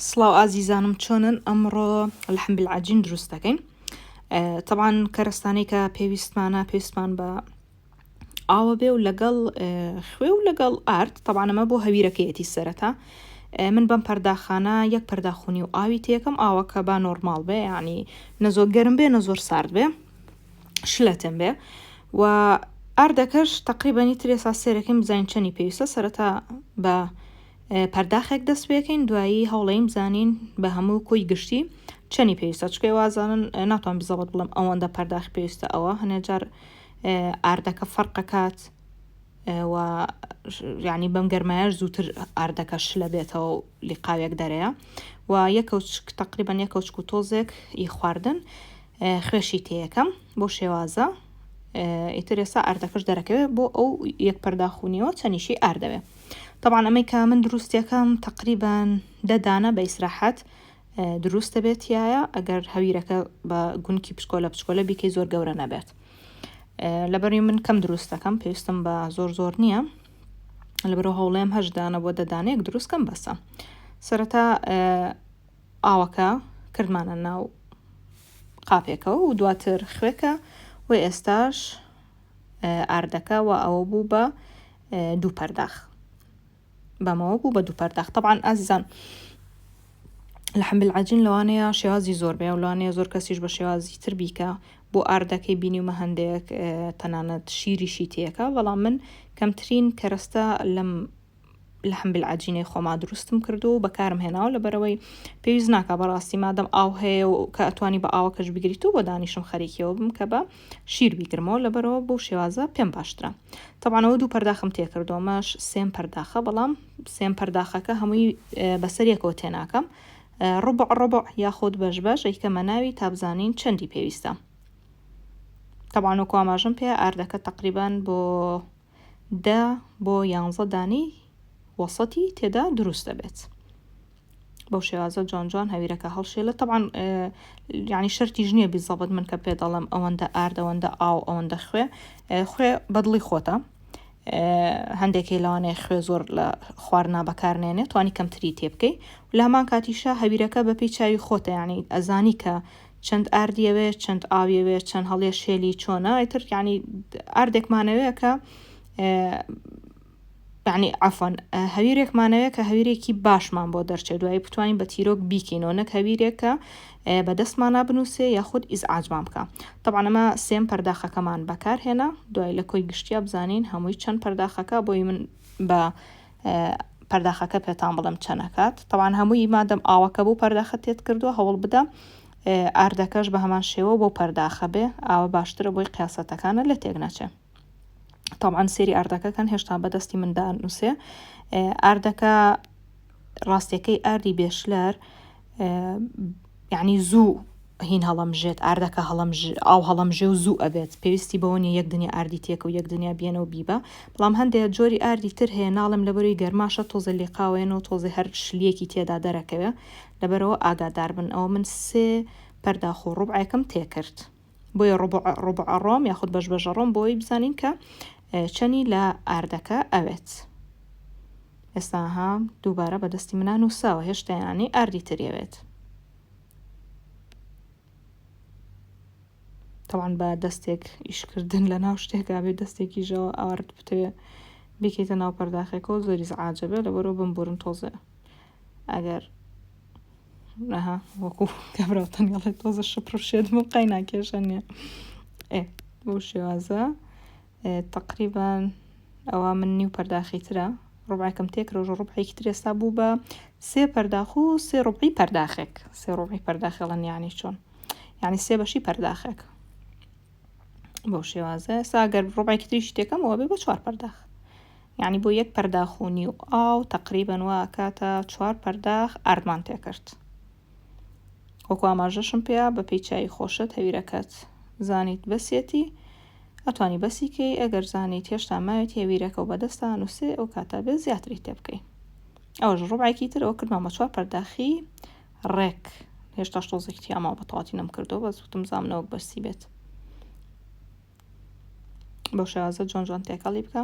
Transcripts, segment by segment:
سڵاو ئازیزانم چۆنن ئەمڕۆ لحم بالعجین دروست دەکەین تەبان کەرەستانەی کە پێویستمانە پێویستمان بە ئاوە بێ و لەگەڵ خوێ و لەگەڵ ئارد تەبان ئەمە بۆ هەویرەکەیەتی سەرەتا من بەم پەرداخانە یەک پەرداخونی و ئاوی تێکەم ئاوەکە با نۆرماڵ بێ یعنی نە زۆر گەرم بێ نە زۆر سارد بێ شلەتێن بێ و ئاردەکەش تقریبانی ترێسا سێرەکەین بزانین چەنی پێویستە سەرەتا بە پەرداخێک دەست پێکەین دوایی هەوڵەین بزانین بە هەموو کۆی گشتی چەنی پێویستە چکێ وازانن ناتوان بزەبت بڵم ئەوەندە پەرداخ پێویستە ئەوە هەنێجار ئاردەکە فەرقەکات و یعنی بەم گەرمایەش زووتر ئاردەکە شلە بێتەوە و لیقاوێک دەرەیە و یەکەوچک تقریبان یەکەوچک و تۆزێک ئی خواردن خوێشی تێیەکەم بۆ شێوازە ئیتر ئێستا ئاردەکەش دەرەکەوێت بۆ ئەو یەک پەرداخونیەوە چەنیشی ئاردەوێ تەبعەن ئەمەی کە من دروستیەکەم تەقریبەن دە دانە بە ئیسراحەت دروست دەبێت تایە ئەگەر هەویرەکە بە گونکی پچکۆلە پچکۆلە بیکەی زۆر گەورە نەبێت لەبەری من کەم دروست دەکەم پێویستم بە زۆر زۆر نییە لەبەرەوە هەوڵێم هەش دانە بۆ دەدانەیەک دروست کەم بەسە سەرەتا ئاوەکە کردمانە ناو قاپێکەوە و دواتر خوێکە و ئێستاش ئاردەکە و ئەوە بوو بە دوو پەرداخ بەمەوە بوو بە دوو پەرداخ طبعا ئازیزان لحم بالعجین لەوانەیە شێوازی زۆر بێ و لەوانەیە زۆر کەسیش بە شێوازی تر بیکە بۆ ئاردەکەی بینیومە هەندێک تەنانەت شیریشی تێکە بەڵام من کەمترین کەرەستە لەم لحم بالعجینەی خۆما دروستم کردو و بەکارم هێناوە لەبەرەوەی پێویست ناکا بەڕاستی مادەم ئاو هەیە و کە ئەتوانی بە ئاوەکەش بگریت و بۆ دانیشم خەریکیەوە بم کە بە شیر بیگرمەوە لەبەرەوە بەو شێوازە پێم باشترە تەبعەن ئەوە دوو پەرداخم تێکردەوە مەش سێم پەرداخە بەڵام سێم پەرداخەکە هەمووی بەسەر یەکەوە تێناکەم ڕبع ڕبع یاخود بەش بەش ئەیکەمە ناوی تا بزانین چەندی پێویستە تەبعەن وەکو ئاماژەم پێ ئاردەکە تقریبان بۆ دە بۆ یانزە دانەی وەسەتی تێدا دروست دەبێت بەو شێوازە جوان جوان هەویرەکە هەڵشێلە تەبعەن یعنی شەرتیش نییە بیزەبت من کە پێ دەڵێم ئەوەندە ئارد ئەوەندە ئاو ئەوەندە خوێ خوێ بەدڵی خۆتە هەندێکی لەوانەیە خوێ زۆر لە خواردنا بەکارنێنێ توانی کەمتری تێ بکەی لە هەمان کاتیشە هەویرەکە بەپی چاوی خۆتە یعنی ئەزانی کە چەند ئاردیەوێ چەند ئاویەوێ چەند هەڵێ شێلی چۆنە ئیتر یعنی ئاردێکمانەوەیە کە یعنی عەفوەن هەویرێکمانەوێ کە هەویرێکی باشمان بۆ دەرچێت دوایی بتوانین بە تیرۆک بیکەینەوە نەک هەویرێک کە بەدەستمانە بنووسێ یاخود ئیزعاجمان بکە طبعا ئەمە سێم پەرداخەکەمان بەکارهێنا دوای لە کۆی گشتیا بزانین هەمووی چەند پەرداخەکە بۆی من بە پەرداخەکە پێتان بڵێم چەنەکات تەوان هەمووی مادەم ئاوەکە بوو پەرداخە تێت کردووە هەوڵ بدە ئاردەکەش بە هەمان شێوە بۆ پەرداخە بێ ئاوە باشترە بۆی قیاسەتەکانە لە تێک نەچێ تەبعەن سێری ئاردەکەکەن هێشتا بەدەستی مندا نووسێ ئاردەکە ڕاستیەکەی ئاردی بێشلەر یعنی زوو هین هەڵەمژێت ئاردەکە هەڵەم ئاو هەڵەمژێ و زوو ئەبێت پێویستی بەوە نیە یەک دنیا ئاردی تێکە و یەک دنیا بێنە و بیبە بەڵام هەندێک جۆری ئاردی تر هەیە ناڵێم لەبەروی گەرماشە تۆزە لیقاوێن و تۆزێ هەر شلیەکی تێدا دەرەکەوێ لەبەرەوە ئاگادار بن ئەوە من سێ پەرداخ و ڕوبعێکم تێکرد بۆیە ڕوبع ڕوبع ئەڕۆم یاخود بەش بەش ئەڕۆم بۆی بزانین کە چەنی لە ئاردەکە ئەوێت ئێستا ها دووبارە بەدەستی منا نووساوە هێشتا یانی ئاردی تریەوێت تەوان بە دەستێک ئیشکردن لە ناو شتێکا بێ دەستێکیشەوە ئارد بتەوێ بیکەیتە ناو پەرداخێکەوە زۆری زعاجە بێ لەبەرەوە بمبورن تۆزێ ئەگەر ئەها وەکو کابرا تەنیڵێ تۆزە شپڕشێت بوو قەی ناکێشە نییە ئێ بەو شێوازە تقریبان ئەوە من نیو پەرداخی ترە ڕبعێکم تێک ڕۆژ ڕبعێکی تر ئێستا بوو بە سێ پەرداخ و سێ ڕبعی پەرداخێک سێ ڕبعی پەرداخێڵەن یعنی چۆن یعنی سێ بەشی پەرداخێک بەو شێوازە ئێستا گەر ڕبعێکی تریشی تێکەم ئەوە بێ بە چوار پەرداخ یانی بۆ یەک پەرداخ و نیو ئاو تەقریبەن وا ئەکاتە چوار پەرداخ ئاردمان تێکرد وەکو ئاماژەشم پێیا بە پێی چای خۆشت هەویرەکەت زانیت بەسیەتی ئەتوانی بەسی کەی ئەگەر زانیت هێشتا ماوێتی هەویرەکە و بەدەستا نووسێ ئەو کاتە بێ زیاتری تێ بکەی ئەوەش ڕوبعێکی تر ئەوە کردمان بە چوار پەرداخی ڕێک هێشتاش تۆزێکی تیا ماوە بە تەواتی نەمکردەوە بەس وتم زامنەوەک بەسی بێت بەو شێوازە جوان جوان تێکەڵی بکە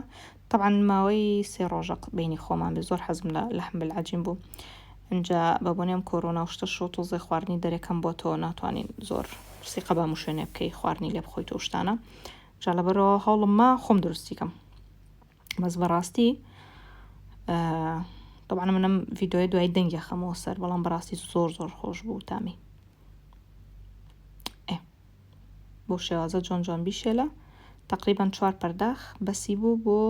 تەبعەن ماوەی سێ ڕۆژە بینی خۆمان بێ زۆر حەزم لە لەحم بالعجین بوو. ئینجا بە بۆنەی ئەم کۆرۆنا و شتە شۆ تۆزێ خواردنی دەرێ کەم بۆتەوە ناتوانین زۆر سیقە بە هەموو شوێنێ بکەی خواردنی لێ بخۆیت و شتانە جا لەبەرەوە هەوڵم ما خۆم دروستی کەم بەس بەڕاستی طبعا منم ڤیددیوی دوای دەنگی خەمەوە سەر بەڵام بەڕاستی زۆر زۆر خۆش بوو تامی بۆ شێوازە جۆن جۆن بیشێلە تقریبان چوار پەرداخ بەسی بوو بۆ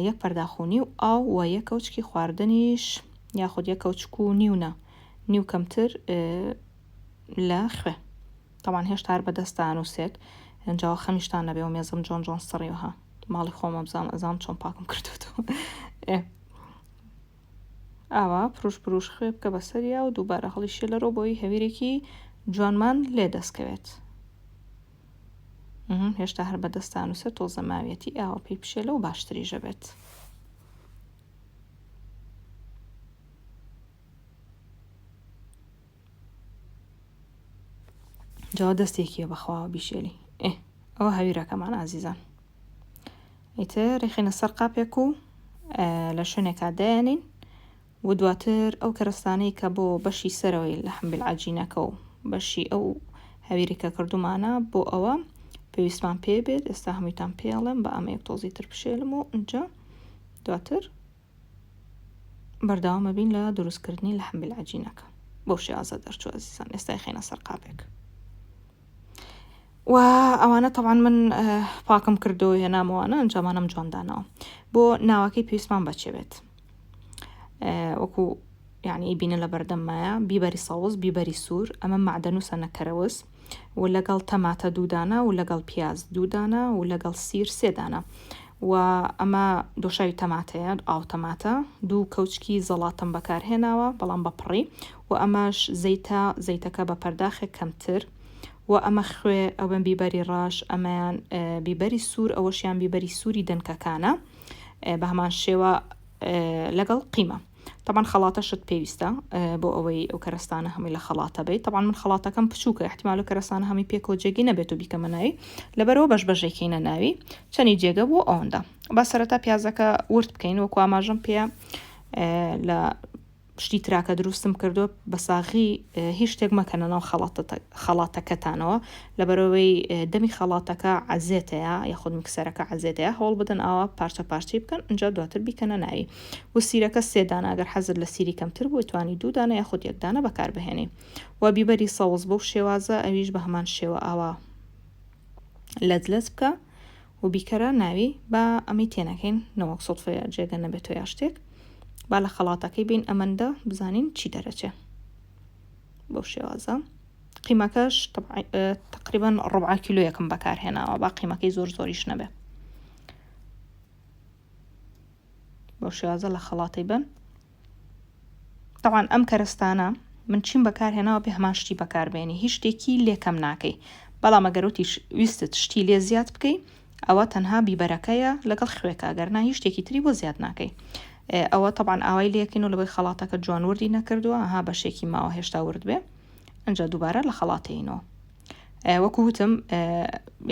یەک پەرداخ و نیو ئاو و یەک کەوچکی خواردنیش یاخود یەک کەوچک و نیو نا نیو کەمتر لە خوێ تەبعەن هێشتا هەر بەدەستە ئەنووسێت ئەنجاوە خەمیشتان نەبێ و مێزم جۆن جۆن سڕیوە ها ماڵی خۆمە بزانم ئەزانم چۆن پاکم کردوێتەوە ئاوا پروش پروش خوێ بکە بەسەریا و دووبارە هەڵیشێلەرەوە بۆی هەویرێکی جوانمان لێ دەستکەوێت هێشتا هەر بەدەستان و سەر تۆزە ماویەتی ئاوە پێی پشێلە و باشتریژە بێت. جا دەستێکیە بەخواوە بیشێلی ئێ ئەوە هەویرەکەمان ئازیزان ئیتر ڕێخینە سەر قاپێک و لە شوێنێکا دایەنین و دواتر ئەو کەرەستانەی کە بۆ بەشی سەرەوەی لە حەمبیل عجینەکە و بەشی ئەو هەویرێکە کردومانە بۆ ئەوە پێویستمان پێ بێت ئێستا هەموویتان پێڵێم بە ئەمە یەک تۆزی تر بشێلم و ئینجا دواتر بەردەوام ئەبین لە دروستکردنی لحم بالعجینەکە بەو شێوازە دەرچوو ئەزیزان ئێستا خێنە سەر قاپێک و ئەوانە تەوان من پاکم کردو هێنامەوانە ئەنجامانم جواندانەوە بۆ ناوەکەی پێویستمان بەچێ بێت وەکو یعنی بینە لە بەردەممایە بیبەری سەوز بیبەری سوور ئەمە معدەنووسە نەکەرەوز و لەگەڵ تەماتە دوودانە و لەگەڵ پیاز دوودانە و لەگەڵ سیر سێدانە و ئەمە دۆشاوی تەماتەیە ئاو تەماتە دوو کەوچکی زەڵاتەم بەکارهێناوە بەڵام بە پڕی و ئەمەش زەیتە زەیتەکە بە پەرداخێک کەمتر و ئەمە خوێ ئەوەن بیبەری ڕەش ئەمەیان بیبەری سوور ئەوەشیان بیبەری سووری دەنکەکانە بە هەمان شێوە لەگەڵ قیمە تەبعەن خەڵاتەشت پێویستە بۆ ئەوەی ئەو کەرەستانە هەمووی لە خەڵاتە بیت تەبعەن من خەڵاتەکەم بچووکە احتیمال و کەرەستانە هەمووی پێکەوە جێگەی نەبێت و بیکەمە ناوی لەبەرەوە بەش بەشێکینە ناوی چەنی جێگە بوو ئەوەندە با سەرەتا پیازەکە ورد بکەین وەکو ئاماژەم پێ لە شتی تراکە دروستم کردووە بە ساغی هیچ شتێک مەکەنە ناو خەڵاتەکەتانەوە لەبەرئەوەی دەمی خەڵاتەکە عەزێتەیە یاخود میکسەرەکە عەزێتەیە هەوڵ بدەن ئاوا پارچە پارچەی بکەن ئینجا دواتر بیکەنە ناوی و سیرەکە سێ دانە ئەگەر حەزت لە سیری کەمتر بوو توانی دوو دانە یاخود یەک دانە بەکاربهێنی و بیبەری سەوز بەو شێوازە ئەویش بە هەمان شێوە ئاوا لەج لەج بکە و بیکەرە ناوی با ئەمەی تێنەکەین نەوەک سوتفەیە جێگە نەبێتەوە یا شتێک با لە خەڵاتەکەی بین ئەمەندە بزانین چی دەرەچێ بەو شێوازە قیمەکەش تقریبا ڕبع کیلۆیەکم بەکارهێناوە با قیمەکەی زۆر زۆریش نەبێ بەو شێوازە لە خەڵاتی بن تەوان ئەم کەرەستانە من چیم بەکارهێناوە بێ هەمان شتی بەکاربێنی هیچ شتێکی لێکەم ناکەی بەڵام ئەگەر وتیش ویستت شتی لێ زیاد بکەی ئەوە تەنها بیبەرەکەیە لەگەڵ خوێکە گەر نا هیچ شتێکی تری بۆ زیاد ناکەی ئەوە تەبعەن ئاوای لێکەین و لەبەی خەڵاتەکە جوان وردی نەکردووە ها بەشێکی ماوە هێشتا ورد بێ ئەجا دووبارە لە خەڵاتەینەوە وەکو وتم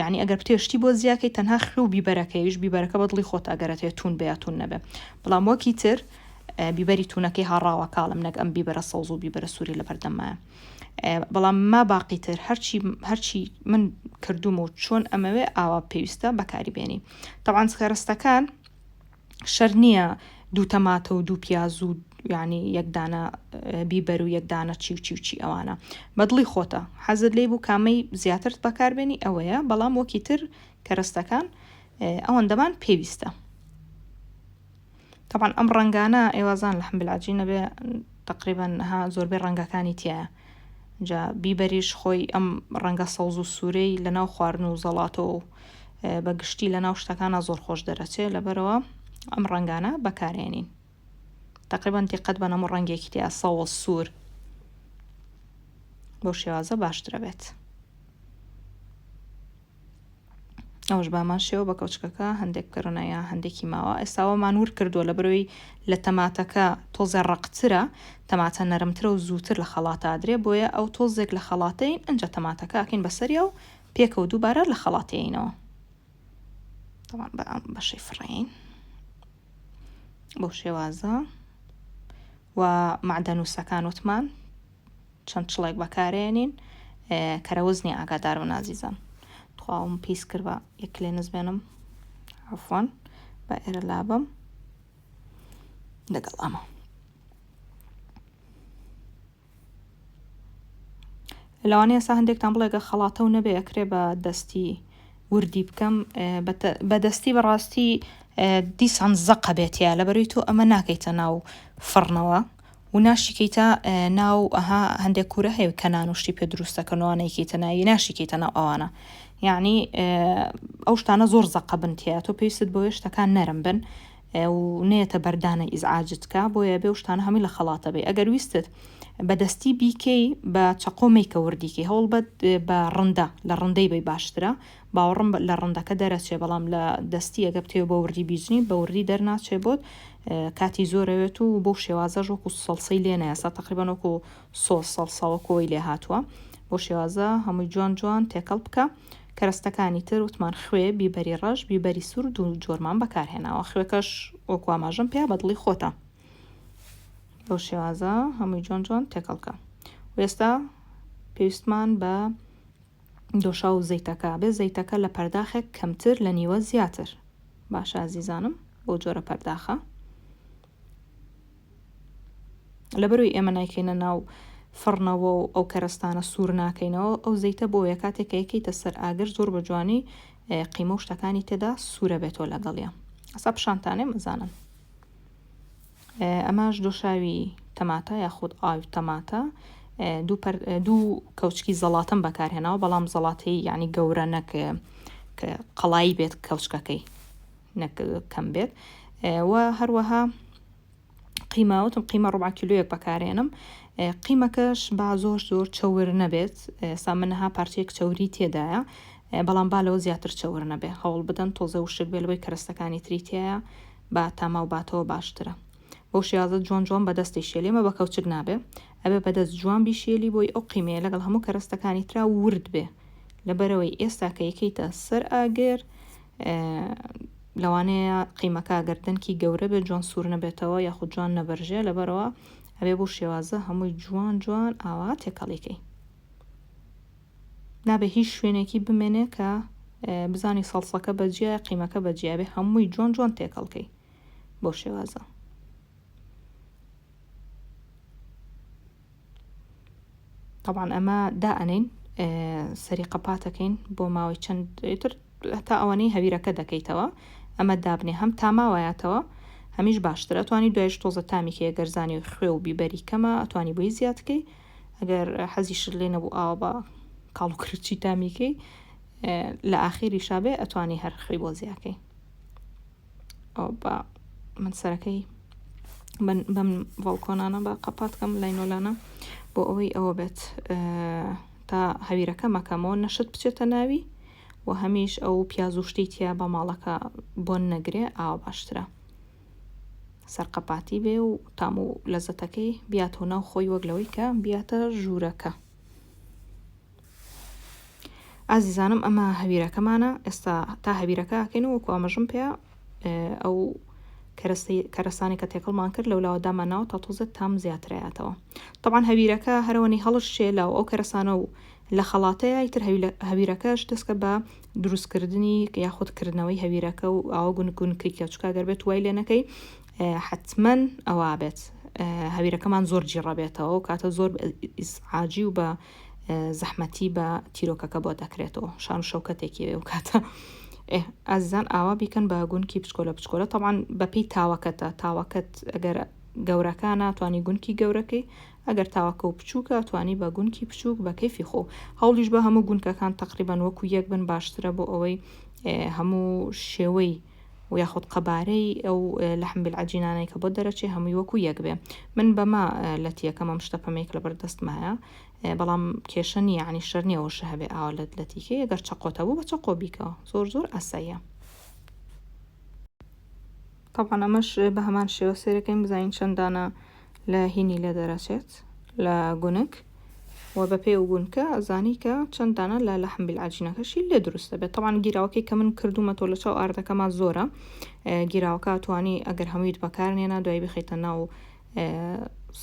یعنی ئەگەر بتێ شتی بۆ زیاکەی تەنها خوێ و بیبەرەکەیش بیبەرەکە بە دڵی خۆت ئەگەرەتێ تون بێ یا تون نەبێ بەڵام وەکی تر بیبەری تونەکەی هاڕاوە کاڵم نەک ئەم بیبەرە سەوز و بیبەرە سووری لە بەردەمایە بەڵام ما باقی تر هەرچی هەرچی من کردوم و چۆن ئەمەوێ ئاوا پێویستە بەکاری بێنی تەبعەن کەرەستەکان شەر نییە دوو تەماتە و دوو پیاز و یعنی یەک دانە بیبەر و یەک دانە چی و چی و چی ئەوانە بەدڵی خۆتە حەزت لێی بوو کامەی زیاترت بەکاربێنی ئەوەیە بەڵام وەکی تر کەرەستەکان ئەوەندەمان پێویستە تەبعەن ئەم ڕەنگانە ئێوازان لحم بالعجینە بێ تقریبا ها زۆربەی ڕەنگەکانی تایە جا بیبەریش خۆی ئەم ڕەنگە سەوز و سوورەی لەناو خواردن و زەڵاتۆ و بە گشتی لەناو شتەکانە زۆر خۆش دەرەچێ لەبەرەوە ئەم ڕەنگانە بەکارێنین تقریبا دیقەت بە نەمو ڕەنگێکی تیا سەوز سوور بەو شێوازە باشترە بێت. ئەوش بامان شێوە بە کەوچکەکە هەندێک بکەرەوە یا هەندێکی ماوە ئێستاوەمان ور کردووە لە بەرەوەی لە تەماتەکە تۆزێ ڕەقترە تەماتە نەرمترە و زووتر لە خەڵاتە ئادرێ بۆیە ئەو تۆزێک لە خەڵاتەین ئەنجا تەماتەکە ئەکەین بەسەریا و پێکەوە دووبارە لە خەڵاتێینەوە طبعا بە ئەم بەشەی فڕین بەو شێوازە. و مەعدەنووسەکان وتمان چەند چڵێک بەکارێنین کەرەوز نیە ئاگادار بن ئازیزان تخواوم پیس کرد بە یەک کلێنز بێنم عفوان بە ئێرە لابم لەگەڵ ئەمە لەوانەیە سا هەندێکتان بڵێ گە خەڵاتە و نەبێ ئەکرێ بە دەستی وردی بکەم بە دەستی بەڕاستی دیسان زەقە بێتیا لەبەروی تۆ ئەمە ناکەیتە ناو فڕنەوە و ناشیکەیتە ناو ئەها هەندێک کورە هەیە کە نان و شتی پێ دروست دەکەن و نەیکەیتە ناوی ناشیکەیتە ناو ئەوانە یعنی ئەو شتانە زۆر زەقە بن تیا تۆ پێویستت بۆیە شتەکان نەرم بن و نەیەتە بەردانە ئیزعاجت کا بۆیە بێ و شتانە هەمووی لە خەڵاتە بێ ئەگەر ویستت بە دەستی بیکەی بە چەقۆ مەیکە وردیکەی هەوڵ بە بە ڕندە لە ڕندەی بەی باشترە باوەڕم لە ڕندەکە دەرەچێ بەڵام لە دەستی ئەگە بتەوێ بە وردی بیجنی بە وردی دەرناچێ بۆت کاتی زۆرەوێت و بەو شێوازەش وەکو سەڵسەی لێ نایە سا تەقریبەن وەکو سۆس سەڵسە وەکو ئەوەی لێ هاتووە بەو شێوازە هەمووی جوان جوان تێکەڵ بکە کەرەستەکانی تر وتمان خوێ بیبەری ڕەش بیبەری سوور دوو جۆرمان بەکارهێناوە خوێکەش وەکو ئاماژەم پێ بەدڵی خۆتە بەو شێوازە هەمووی جوان جوان تێکەڵ کە و ئێستا پێویستمان بە دۆشاو و زەیتەکە بێ زەیتەکە لە پەرداخێک کەمتر لە نیوە زیاتر باشە ئازیزانم بەو جۆرە پەرداخە لەبەرەوەی ئێمە نایکەینە ناو فڕنەوە و ئەو کەرەستانە سوور ناکەینەوە ئەو زەیتە بۆیە کاتێک کە یەکەیتە سەر ئاگر زۆر بە جوانی قیمە و شتەکانی تێدا سوورە بێتەوە لەگەڵیە ئەسا پیشانتانێ مەزانن ئەمەش دۆشاوی تەماتە یاخود ئاوی تەماتە دوو کەوچکی زەڵاتەم بەکارهێناوە بەڵام زەڵاتەی یعنی گەورە نەک قەڵایی بێت کەوچکەکەی نەک کەم بێت و هەروەها قیمە وتم قیمە ڕبع کیلۆیەک بەکارێنم قیمەکەش با زۆر زۆر چەور نەبێت سا منها پارچەیەک چەوری تێدایە بەڵام با لەوە زیاتر چەور نەبێ هەوڵ بدەن تۆزە وشک بێ لەوەی کەرەستەکانی تری تایە با تاماو باتەوە باشترە. بەو شێوازە جوان جوان بە دەستی شێلی ئەمە بە کەوچک نابێ ئەبێ بە دەست جوان بیشێلی بۆی ئەو قیمەیە لەگەڵ هەموو کەرەستەکانی ترا ورد بێ لەبەرەوەی ئێستا کە یەکەیتە سەر ئاگر لەوانەیە قیمەکە گەر دەنکی گەورە بێت جوان سوور نەبێتەوە یاخود جوان نەبەرژێ لەبەرەوە ئەبێ بۆ شێوازە هەمووی جوان جوان ئاوا تێکەڵیکەی نابێ هیچ شوێنێکی بمێنێ کە بزانی سەڵسەکە بەجیایە قیمەکە بەجیا بێ هەمووی جوان جوان تێکەڵکەی بەو شێوازە. طبعا ئەمە دائەنین سەری قەپاتەکەین بۆ ماوەی چەند تر هەتا ئەوەنەی هەویرەکە دەکەیتەوە ئەمە دابنێ هەم تاماوایەتەوە هەمیش باشتر ئەتوانی دوایش تۆزە تامیکەیە گەرزانی خوێ و بیبەری کەمە ئەتوانی بۆی زیادکەی ئەگەر حەزیشت لێ نەبوو ئاوا بە کاڵ و کرچی تامیکەی لە ئاخیریشا بێ ئەتوانی هەر خوێی بۆ زیاکەی ئەو بە من سەرەکەی بەم ڤۆڵکۆنانە بە قەپات کەم لای نۆلانە بۆ ئەوەی ئەوە بێت تا هەویرەکە مەکەمەوە نەشت بچێتە ناوی و هەمیش ئەو پیاز و شتی تیا بە ماڵەکە بۆن نەگرێ ئاوا باشترە سەرقەپاتی بێ و تام و لەزەتەکەی بیاتەوە ناو خۆی وەک لەوەی کە بیاتە ژوورەکە. ئازیزانم ئەمە هەویرەکەمانە ئێستا تا هەویرەکە ئەکەین و وەکو ئاماژەم پێ ئەو کەرەسانی کە تێکەڵمان کرد لەولاوە دامان ناوە تا تۆزێک تام زیاترایەتەوە طبعا هەویرەکە هەرەوەنی هەڵشێ لاو ئەو کەرەسانە و لە خەڵاتەیە ئیتر هەویرەکەش دەستکە بە دروستکردنی یاخود کردنەوەی هەویرەکە و ئاوە گون گون کریکە چکا گەر بێت وای لێ نەکەی حتمما ئەوە بێت هەویرەکەمان زۆر جیڕەبێتەوە و کاتە زۆر ئیزعاجی و بە زەحمەتی بە تیرۆکەکە بۆ دەکرێتەوە شان و شەوکەتێکی و کاتە ئازیزان ئاوا بیکەن بە گونکی بچکۆلە بچکۆلە تەوان بەپی تاوەکەتە تاوەکەت ئەگەر گەورەکانە توانی گونکی گەورەکەی ئەگەر تاوەکە و بچووکە توانی بە گونکی بچووک بە کەیفی خۆ هەوڵیش بە هەموو گونکەکان تقریبان وەکو یەک بن باشترە بۆ ئەوەی هەموو شێوەی و یاخود قەبارەی ئەو لحم بالعجینانەی کە بۆ دەرەچێ هەمووی وەکو یەک بێ من بەمە لەتیەکەم ئەم شتە پەمەیەک لەبەر دەستمایە بەڵام کێشە نییە عنی شەر نییە ئەوەشە هەبێ ئاوا لەت لەتیکەی ئەگەر چەقۆت هەبوو بە چەقۆ بیکەوە زۆر زۆر ئاساییە. تەبعەن ئەمەش بە هەمان شێوە سێرەکەین بزانین چەند دانە لە هینی لێ دەرەچێت لە گونک و بە پێ و گونکە ئەزانی کە چەند دانە لە لەحم بیلعەجینەکەشی لێ دروست دەبێت تەبعەن گیراوەکەی کە من کردوومەتەوە لە چاو ئاردەکەما زۆرە گیراوەکە توانی ئەگەر هەموویت بەکار نێنا دوای بخەیتە ناو.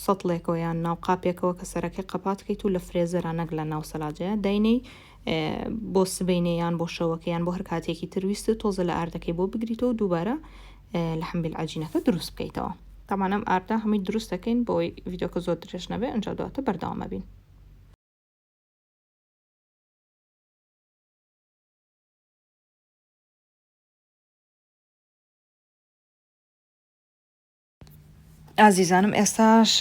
سەتڵێکەوە یان ناو قاپێکەوە کە سەرەکەی قەپات کەیت و لە فرێزەرا نەک لە ناو سەلاجەیە داینەی بۆ سبەینێ یان بۆ شەوەکە یان بۆ هەر کاتێکی تر ویستت تۆزە لە ئاردەکەی بۆ بگریتەوە دووبارە لحم بالعجینەکە دروست بکەیتەوە. تەبعەن ئەم ئاردە هەمووی دروست دەکەین بۆی ڤیدیۆکە زۆر درێژ نەبێ ئەنجا دواتر بەردەوام ئەبین. ئازیزانم ئێستاش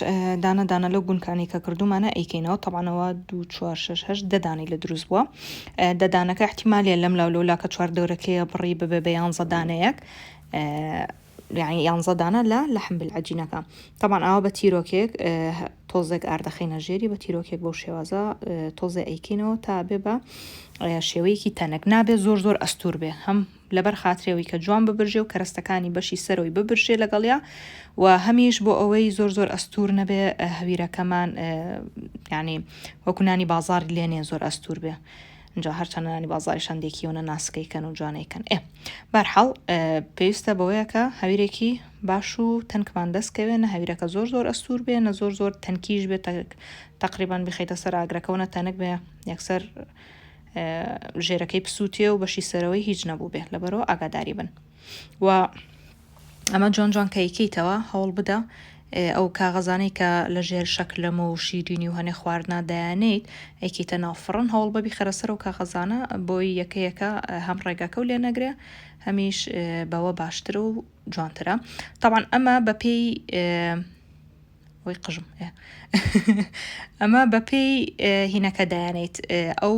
دانە دانە لەو گونکانەی کە کردومانە ئەیکەینەوە تەبانەوە دو چوار شش هەشت دە دانەی لە دروست بووە دە دانەکە احتیمالیە لەم لاو لەولا کە چوار دەورەکەیە بڕی ببێ بە یانزە دانەیەک یعنی یانزە دانە لە لەحم بالعجینەکە تەبان ئاوا بە تیرۆکێک تۆزێک ئاردەخەینە ژێری بە تیرۆکێک بەو شێوازە تۆزێ ئەیکەینەوە تا بێ بە شێوەیەکی تەنک نابێ زۆر زۆر ئەستور بێ هەم لەبەر خاتری ئەوەی کە جوان ببرژێ و کەرەستەکانی بەشی سەرەوەی ببرژێ لەگەڵیا و هەمیش بۆ ئەوەی زۆر زۆر ئەستور نەبێ هەویرەکەمان یعنی وەکو نانی بازاڕی لێنێ زۆر ئەستور بێ اینجا هەرچەند نانی بازاریش هەندێکی ئەوەنە ناسکەی کەن و جوانەی کەن ئێ بەرحاڵ پێویستە بەوەیە کە هەویرێکی باش و تەنکمان دەست کەوێ نە هەویرەکە زۆر زۆر ئەستور بێ نە زۆر زۆر تەنکیش بێت تقریبان بخیتە سەر ئاگرەکەەوە نە تەنک بێ یەکسەر ژێرەکەی بسووتێ و بەشی سەرەوەی هیچ نەبوو بێ لەبەرەوە ئاگاداری بن و ئەمە جوان جوان کەیکەیتەوە هەوڵ بدە ئەو کاغەزانەی کە لە ژێر شەکلەمە و شیرینی و هەنێ خواردنا دایانیت ئەیکەیتە ناو فڕن هەوڵ بە بیخەرە سەر و کاغەزانە بۆی یەکەیەکە هەم ڕێگاکە و لێ نەگرێ هەمیش بەوە باشترە و جوانترە تاوان ئەمە بەپێی وەی قژم ئەمە بەپێی هینەکە دایانیت ئەو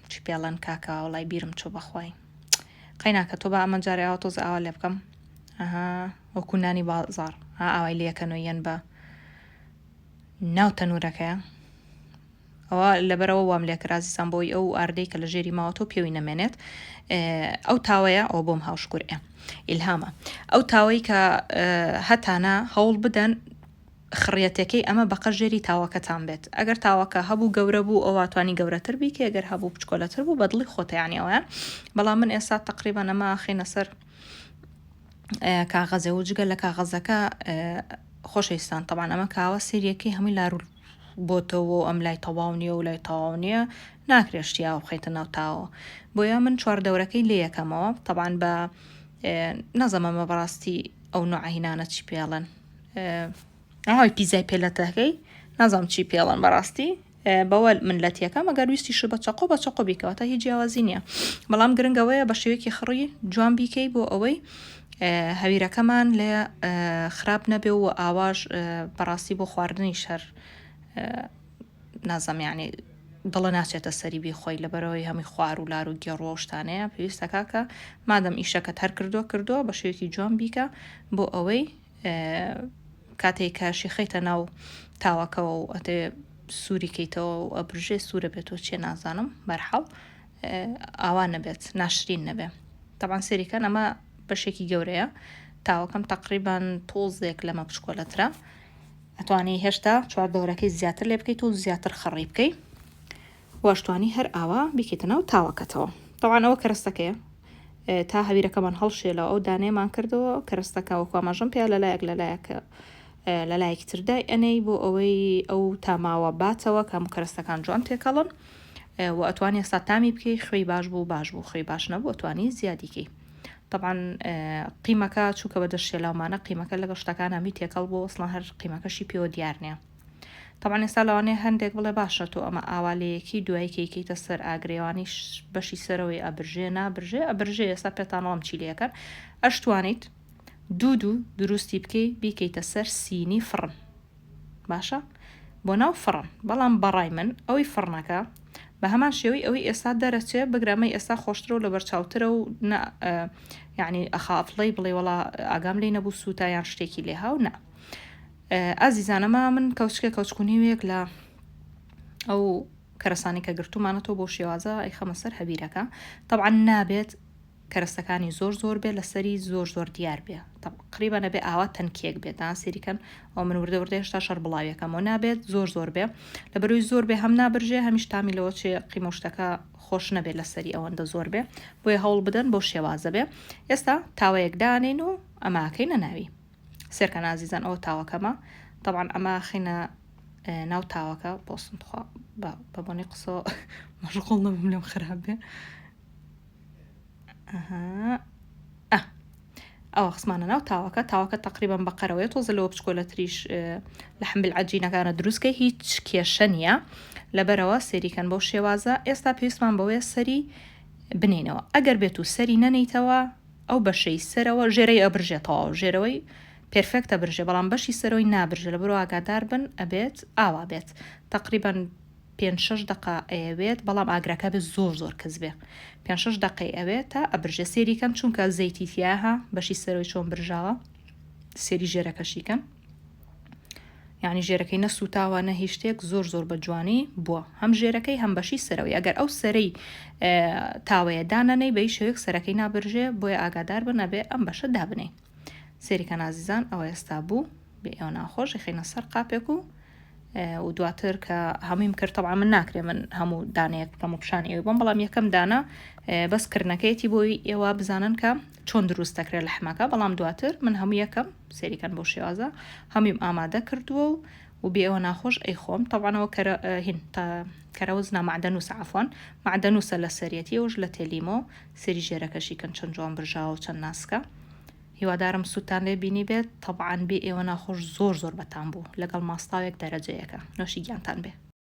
چی پێڵەن کاکە وڵی بیرم چۆ بەخوای قەیناکە تۆ با ئەمە جارێ ئاوا تۆزە ئاوا لێ بکەم ئەها وەکو نانی بازاڕ ها ئاوای لێکەنەوە یەن بە ناو تەنورەکەیە ئەوە لەبەرەوە وام لێکرا ئازیزان بۆی ئەو ئاردەی کە لە ژێری ماوەتەوە پێوی نەمێنێت ئەو تاوەیە ئەو بۆم هاوشکور ئێ ئیلهامە ئەو تاوەی کە هەتانە هەوڵ بدەن خڕیەتەکەی ئەمە بەقە ژێری تاوەکەتان بێت ئەگەر تاوەکە هەبوو گەورە بوو ئەوا توانی گەورەتر بیکەی ئەگەر هەبوو بچکۆلەتر بوو بەدڵی خۆتە یانی ئەویان بەڵام من ئێستا تقریبان ئەمە ئاخینە سەر کاغەزێ و جگە لە کاغەزەکە خۆشەویستان تەبان ئەمە کاوە سریەکەی هەمووی لار بۆتەوە و ئەم لای تەواو نییە و لای تەواو نییە ناکرێت شتی ئاو بخەیتە ناو تاوە بۆیە من چوار دەورەکەی لێ یەکەمەوە تەبان بە نازەمەمە بەڕاستی ئەو نوعهینانە چی پێڵێن ئەوەی پیزای پێ لەتەکەی نازانم چی پێڵن بەڕاستی بەوە من لەتیەکەم ئەگەر ویستیش بە چەقۆ بە چەقۆ بیکەوە تا هیچ جیاوازی نییە بەڵام گرنگەوەیە بە شێوەیەکی خڕی جوان بیکەی بۆ ئەوەی هەویرەکەمان لێ خراپ نەبێ و ئاواش بەڕاستی بۆ خواردنی شەر نازم یعنی دڵە ناچێتە سەری بیخۆی لەبەرئەوەی هەمووی خوار و لار و گێڕو ئەو شتانەیە پێویستە کاکە مادەم ئیشەکەت هەر کردووە کردووە بە شێوەیەکی جوان بیکە بۆ ئەوەی کاتێک کە شیخەیتە ناو تاوەکەوە و ئەتێ سووری کەیتەوە و ئەبرژێ سوورە بێتەوە چێ نازانم بەرحاڵ ئاوا نەبێت ناشرین نەبێ تەبان سێریکەن ئەمە بەشێکی گەورەیە تاوەکەم تقریبان تۆزێک لەمە بچکۆلەترە ئەتوانی هێشتا چواردەورەکەی زیاتر لێ بکەیت و زیاتر خڕی بکەی واشتوانی هەر ئاوا بیکەیتە ناو تاوەکەتەوە تەوان ئەوە کەرەستەکەیە تا هەویرەکەمان هەڵشێلەوە ئەو دانەیەمان کردەوە کەرەستەکە وەکو ئاماژەم پێ لەلایەک لەلایەک لەلایەکی تر دای ئەنەی بۆ ئەوەی ئەو تاماوە باتەوە کە هەموو کەرەستەکان جوان تێکەڵن و ئەتوانی ئێستا تامی بکەی خوێی باش بوو باش بوو خوێی باش نەبوو ئەتوانی زیادیکەی تەبعەن قیمەکە چونکە بە دەست شێلاومانە قیمەکە لەگەڵ شتەکان هەمووی تێکەڵ بوو ئەسڵەن هەر قیمەکەشی پێوە دیار نییە تەبعەن ئێستا لەوانەیە هەندێک بڵێ باشە تۆ ئەمە ئاوا لەیەکی دوای کەیکەیتە سەر ئاگرێوانی بەشی سەرەوەی ئەبرژێ نابرژێ ئەبرژێ ئێستا پێتانەڵم چی لەکەن ئەشتوانیت دوو دوو دروستی بکەی بیکەیتە سەر سینی فڕن باشە بۆ ناو فڕن بەڵام بەڕای من ئەوەی فڕنەکە بە هەمان شێوەی ئەوەی ئێستا دەرەچێ بگرە ئەمەی ئێستا خۆشترە و لەبەرچاوترە و نە یعنی ئەخافڵەی بڵێ وەڵا ئاگام لێی نەبوو سووتا یان شتێکی لێ هاو نا ئازیزان ئەمە من کەوچکە کەوچک و نیوێک لە ئەو کەرەسانی کە گرتومانەتەوە بۆ شێوازە ئەیخەمە سەر هەویرەکە طبعا نابێت کەرەستەکانی زۆر زۆر بێ لەسەری زۆر زۆر دیار بێ تەقریبا نەبێ ئاوا تەنکیەک بێت ها سێری کەن ئەو من وردە وردە هێشتا شەر بڵاویەکەمەوە نابێت زۆر زۆر بێ لەبەرەوەی زۆر بێ هەم نابرژێ هەمیش تامی لەوە چێ قیمە و شتەکە خۆش نەبێ لەسەری ئەوەندە زۆر بێ بۆیە هەوڵ بدەن بەو شێوازە بێ ئێستا تاوەیەک دانێن و ئەماکەینە ناوی. سێرکەن ئازیزان ئەوە تاوەکەمە تەبعەن ئەمە خینە ناو تاوەکە بۆسم تخوا بە بۆنی قسە مەشغوڵ نەبم لەم خراپ بێ ئەوە خسمانە ناو تاوەکە تاوەکە تقریبان بەقەرەوەی تۆزە لەوە بچکۆلەتریش لە حمل عجینەکانە دروستکە هیچ کێشە نییە لەبەرەوە سێریکەن بەو شێوازە ئێستا پێویستمان بەوەیە سەری بنینەوە ئەگەر بێت و سەری نەنیتەوە ئەو بەشەی سەرەوە ژێرەی ئەبرژێ تەواو ژێرەوەی perfect ئەبرژێ بەڵام بەشی سەرەوەی نابرژێ لەبەرئەوە ئاگادار بن ئەبێت ئاوا بێت تەقریبەن پێنج شەش دەقە ئەیەوێت بەڵام ئاگرەکە بێت زۆر زۆر کز بێ پێنج شەش دەقەی ئەوێت تا ئەبرژێ سێری کەن چونکە زەیتی تیاها بەشی سەرەوەی چۆن برژاوە سێری ژێرەکەشی کەن یعنی ژێرەکەی نەسووتاوە نە هیچ شتێک زۆر زۆر بە جوانی بووە هەم ژێرەکەی هەم بەشی سەرەوەی ئەگەر ئەو سەرەی تاوەیە دانەنەی بە هیچ شێوەیەک سەرەکەی نابرژێ بۆیە ئاگادار بن ئەبێ ئەم بەشە دابنێ سێریکە نازیزان ئەوە ئێستا بوو بێ ئێوە ناخۆش خینە سەر قاپێک و و دواتر کە هەموویم کرد تەبعا من ناکرێ من هەموو دانەیەک بکەم و پیشانی ئێوە بم بەڵام یەکەم دانە بەس کردنەکەیەتی بۆی ئێوە بزانن کە چۆن دروست دەکرێت لە حمەکە بەڵام دواتر من هەموو یەکەم سێریکەن بۆ شێوازە هەموویم ئامادە کردووە و و بێ ئەوە ناخۆش ئەی خۆم تەبعەنەوە کەرە هین تا کەرەوز نا معدەنووسە عفوان معدەنووسە لە سەریەتی ئەوش لە تێلیمۆ سێری ژێرەکەشی کەن چەند جوان برژاوە و چەند ناسکە هیوادارم سوودتان لێ بینیبێت تەبعەن بێ ئێوە ناخۆش زۆر زۆر بەتام بوو لەگەڵ ماستاوێک دەرەجەیەکە نۆشی گیانتان بێ.